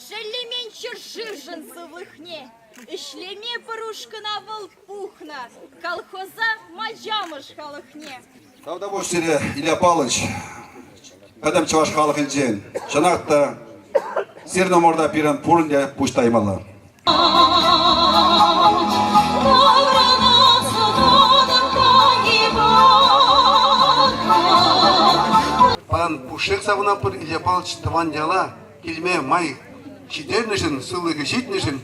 Шеллемен ҫӗршывшӑн сывлӑхне ӗҫлеме пӗр ушкӑна вӑл пухнӑ, колхоза Мачамӑш халӑхне. Тавтапуҫ сире, Илья Павлович, пӗтӗм чӑваш халӑхӗнчен. Чӑнах та, сирӗн умӑрта пирӗн пурин те пуҫ таймалла. Паян пушшех савӑнатпӑр, Илья Павлович тӑван яла килме май ҫитернӗшӗн, сывлӑхӗ ҫитнӗшӗн.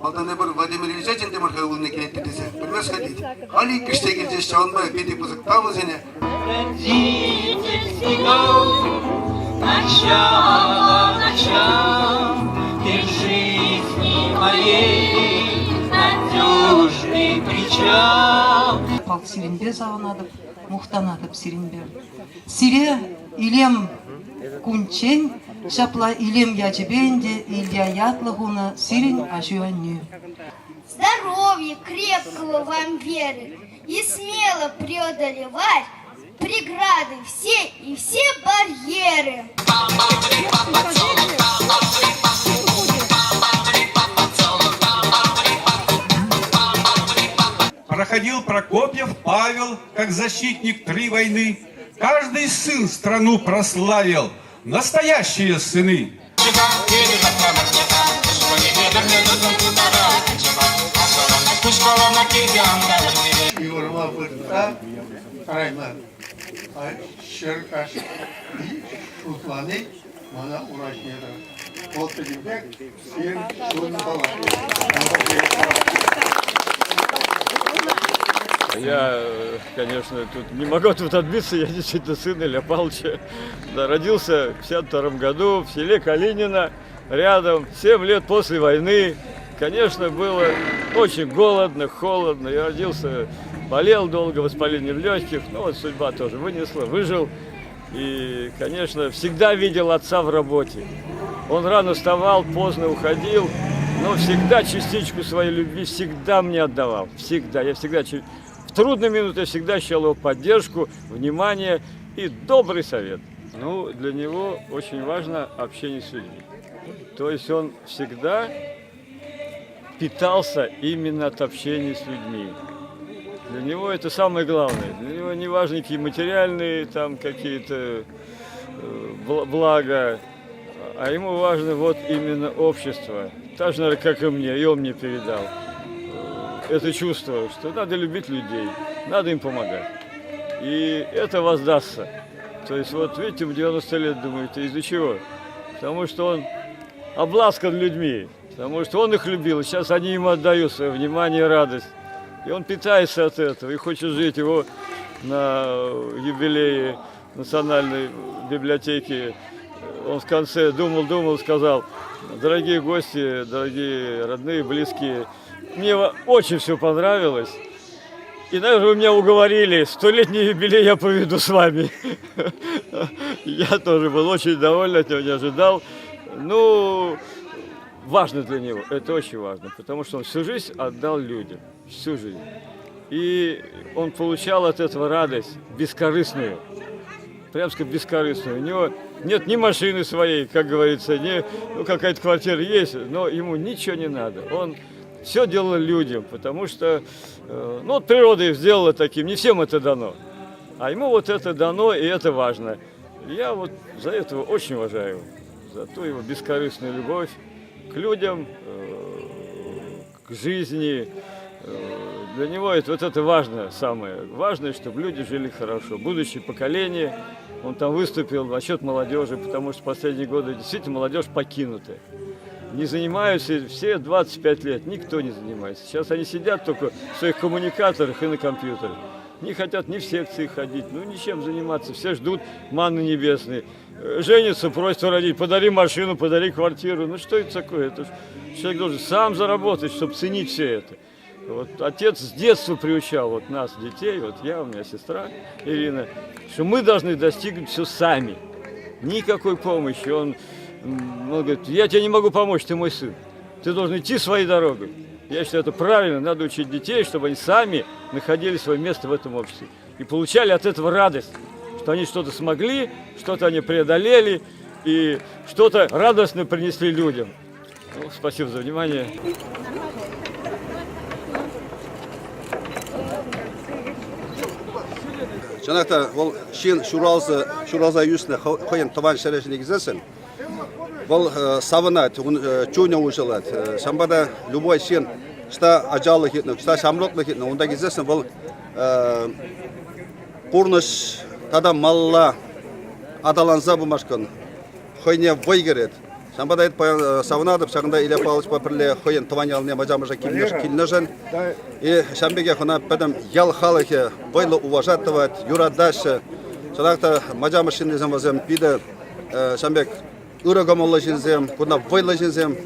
Малтан эпир Владимир Ильича чӗнтӗмӗр-ха ывӑлне килет тесе. Пӗлмест-ха тет. Халӗ иккӗш те килчӗҫ, ҫавӑнпа питӗ пысӑк тав вӗсене. Родительский долг, начало начал, Ты в жизни моей надежный причал. Пал сирӗнпе савӑнатӑп, мухтанатӑп сирӗнпе. Сире илем кунччен ҫапла илем ячӗпе ӗнтӗ Илья ятлӑ хунӑ сирӗн аҫу-аннӳ. Здоровья крепкого вам веры и смело преодолевать преграды все и все барьеры. Проходил Прокопьев Павел, как защитник три войны. Каждый сын страну прославил, настоящие сыны. Ҫывӑрма выртса тӑрайман. Ҫӗр шутлани мана ура ҫине тӑрать. Вӑл пӗтӗмпех сирӗн чунпала. Я, конечно, тут не могу тут отбиться, я действительно сын Илья Павловича. Да, родился в 52 году в селе Калинино, рядом, 7 лет после войны. Конечно, было очень голодно, холодно. Я родился, болел долго, воспалением легких. Но вот судьба тоже вынесла, выжил. И, конечно, всегда видел отца в работе. Он рано вставал, поздно уходил, но всегда частичку своей любви всегда мне отдавал. Всегда. Я всегда в трудные минуты я всегда ощущал его поддержку, внимание и добрый совет. Ну, для него очень важно общение с людьми. То есть он всегда питался именно от общения с людьми. Для него это самое главное. Для него не важны какие материальные там какие-то э, блага, а ему важно вот именно общество. Так же, наверное, как и мне, и он мне передал э, это чувство, что надо любить людей, надо им помогать. И это воздастся. То есть вот видите, в 90 лет думаете, из-за чего? Потому что он обласкан людьми, потому что он их любил, сейчас они ему отдают свое внимание и радость. И он питается от этого и хочет жить. Его на юбилее Национальной библиотеки он в конце думал, думал, сказал, дорогие гости, дорогие родные, близкие, мне очень все понравилось. И, наверное, вы меня уговорили, столетний юбилей я проведу с вами. Я тоже был очень доволен, от него не ожидал. Ну, важно для него, это очень важно, потому что он всю жизнь отдал людям, всю жизнь. И он получал от этого радость бескорыстную, прям сказать, бескорыстную. У него нет ни машины своей, как говорится, ни, ну, какая-то квартира есть, но ему ничего не надо. Он все делал людям, потому что, э, ну, вот природа их сделала таким, не всем это дано. А ему вот это дано, и это важно. Я вот за это очень уважаю, за ту его бескорыстную любовь к людям, э, к жизни. Э, для него это, вот это важно самое. Важное, чтобы люди жили хорошо. Будущее поколение, он там выступил насчет молодежи, потому что последние годы действительно молодежь покинута. Не занимаются все 25 лет, никто не занимается. Сейчас они сидят только в своих коммуникаторах и на компьютерах. Не хотят ни в секции ходить, ну ничем заниматься. Все ждут манны небесной. Э, женятся, просят родить, подари машину, подари квартиру. Ну что это такое? Это ж человек должен сам заработать, чтобы ценить все это. Вот отец с детства приучал вот нас, детей, вот я, у меня сестра Ирина, что мы должны достигнуть все сами. Никакой помощи. Он, он говорит, я тебе не могу помочь, ты мой сын. Ты должен идти своей дорогой. Я считаю, это правильно. Надо учить детей, чтобы они сами находили свое место в этом обществе. И получали от этого радость, что они что-то смогли, что-то они преодолели и что-то радостное принесли людям. Ну, спасибо за внимание. Чӑнах та вӑл ҫын ҫуралса, ҫуралса ӳснӗ хӑйӗн тӑван ҫӗрӗ килсессӗн вӑл савӑнать, чунӗ уҫӑлать. Ҫавӑнпа та любой ҫын ӑҫта ачалӑх иртнӗ, ӑҫта ҫамрӑклӑх иртнӗ, унта килсессӗн вӑл пурнӑҫ тата малалла аталанса пымашкӑн хӑйне вӑй кӗрет. Ҫавӑнпа та паян савӑнатӑп ҫакӑнта Илья Павловичпа пӗрле хӑйӗн тӑван ялне Мачамӑша килнӗшӗн. И ҫавӑн пекех ӑна пӗтӗм ял халӑхӗ вӑйлӑ уважать тӑвать, юратаҫҫӗ. Чӑнах та Мачамӑш ҫыннисем вӗсем питӗ ҫавӑн пек ырӑ кӑмӑллӑ ҫынсем, кунта вӑйлӑ ҫынсем.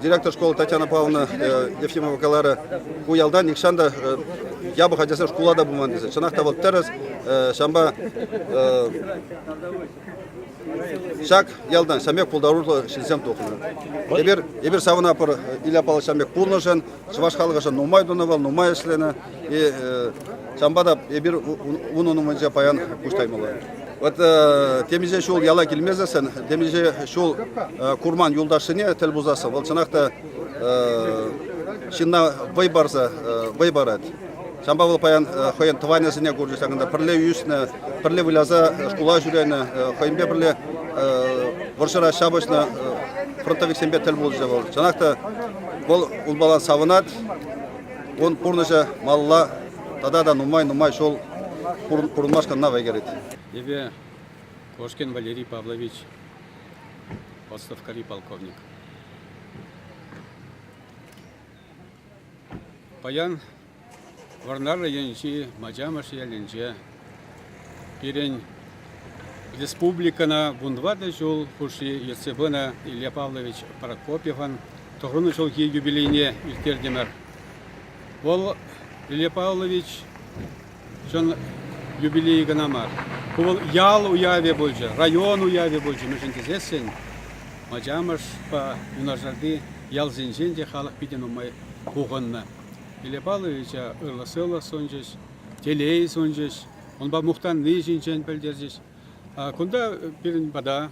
Директор школы Татьяна Павловна Ефимова каларӗ, ку ялта нихҫан та япӑх ачасем шкула та пыман тесе. Чӑнах та вӑл тӗрӗс. Ҫавӑнпа Ҫак ялтан ҫамек пултаруллӑ ҫынсем тухнӑ. Эпир, эпир савӑнатпӑр Илья Павлович ҫамек пулнӑшӑн, чӑваш халӑхӗшӗн нумай тунӑ вӑл, нумай ӗҫленӗ. И ҫавӑнпа та эпир унӑн умӗнче паян пуҫ таймалла. Вот темиҫе ҫул яла килмесессӗн, темиҫе ҫул курман юлташсене тӗл пулсассӑн, вӑл чӑнах та ҫынна вӑй парса вӑй парать. Ҫавӑнпа вӑл паян хӑйӗн тӑванӗсене курчӗ ҫакӑнта пӗрле ӳснӗ, пӗрле выляса шкула ҫӳренӗ, хӑйӗнпе пӗрле вӑрҫӑра ҫапӑҫнӑ фронтовиксемпе тӗл пулчӗ вӑл. Чӑнах та вӑл унпала савӑнать, ун пурнӑҫӗ малалла тата та нумай-нумай ҫул пурӑнмашкӑн вӑй кӗрет. Эпӗ Кошкин Валерий Павлович, отставкӑри полковник. Паян Вӑрнар районӗнчи Мачамӑш ялӗнче пирӗн республикӑна вунтӑватӑ ҫул хушши ертсе пынӑ Илья Павлович Прокопьевӑн тӑхӑрвунӑ ҫулхи юбилейне ирттертӗмӗр. Вӑл Илья Павлович чӑн юбилей кӑна мар. Ку вӑл ял уявӗ пулчӗ, район уявӗ пулчӗ. Мӗншӗн тесессӗн Мачамӑшпа юнашарти ялсенчен те халӑх питӗ нумай пухӑннӑ. Илья Павловича ырлӑх-сывлӑх сунчӗҫ, телей сунчӗҫ, унпа мухтанни ҫинчен пӗлтерчӗҫ. Кунта пирӗн пата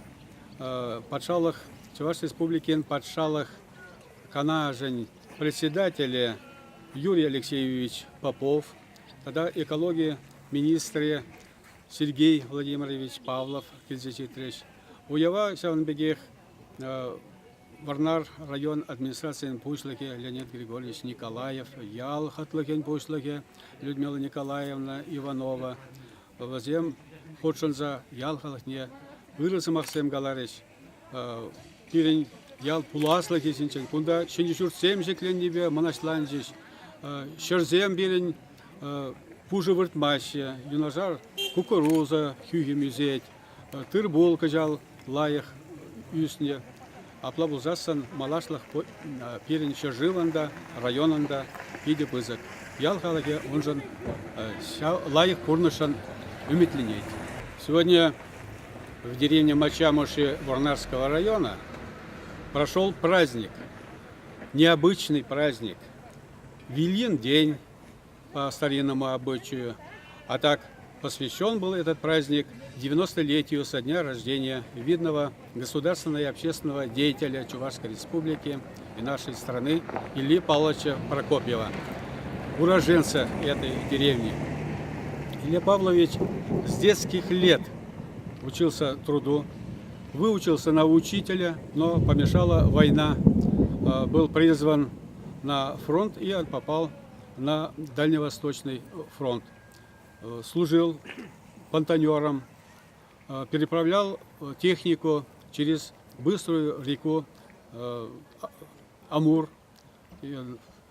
патшалӑх, Чӑваш Республикин патшалӑх Канашӗн председателӗ Юрий Алексеевич Попов тата экологи министрӗ Сергей Владимирович Павлов килсе ҫитрӗҫ. Уява ҫавӑн пекех Вӑрнар район администрацийӗн пуҫлӑхӗ Леонид Григорьевич Николаев, ял хӑтлӑхӗн пуҫлӑхӗ Людмила Николаевна Иванова вӗсем хутшӑнса ял халӑхне ырӑ сӑмахсем каларӗҫ. Пирӗн ял пуласлӑхӗ ҫинчен кунта ҫӗнӗ ҫуртсем ҫӗкленнипе мӑнаҫланчӗҫ. Ҫӗрсем пирӗн пушӑ выртмаҫҫӗ. Юнашар кукуруза хӳхӗм ӳсет. Тыр-пул кӑҫал лайӑх ӳснӗ. Апла пулсассӑн малашлӑх пирӗн ҫӗршывӑн та, районӑн та питӗ пысӑк. Ял халӑхӗ уншӑн лайӑх пурнӑҫшӑн ӗмӗтленет. Сегодня в деревне Мачамуши Вурнарского района прошел праздник, необычный праздник. Вильин день по старинному обычаю, а так посвящен был этот праздник 90-летию со дня рождения видного государственного и общественного деятеля Чувашской Республики и нашей страны Ильи Павловича Прокопьева, уроженца этой деревни. Илья Павлович с детских лет учился труду, выучился на учителя, но помешала война. Был призван на фронт и попал на Дальневосточный фронт. Служил понтонером, переправлял технику через быструю реку Амур.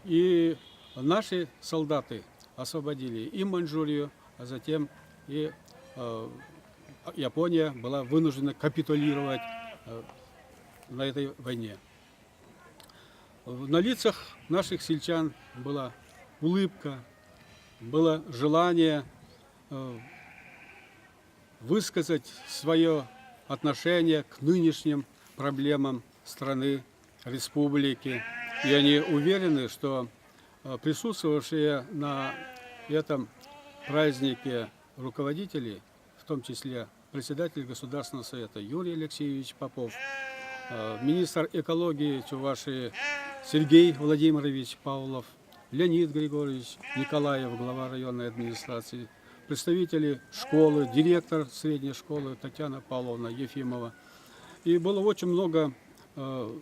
И наши солдаты освободили и Маньчжурию, а затем и Япония была вынуждена капитулировать на этой войне. На лицах наших сельчан была улыбка, было желание высказать свое отношение к нынешним проблемам страны, республики. И они уверены, что э, присутствовавшие на этом празднике руководители, в том числе председатель Государственного совета Юрий Алексеевич Попов, э, министр экологии Чувашии Сергей Владимирович Павлов, Леонид Григорьевич Николаев, глава районной администрации, представители школы, директор средней школы Татьяна Павловна Ефимова. И было очень много э,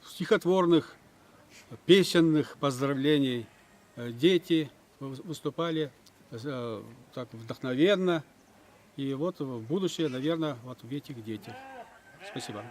стихотворных, песенных поздравлений. Э, дети выступали э, так вдохновенно. И вот в будущее, наверное, вот в этих детях. Спасибо.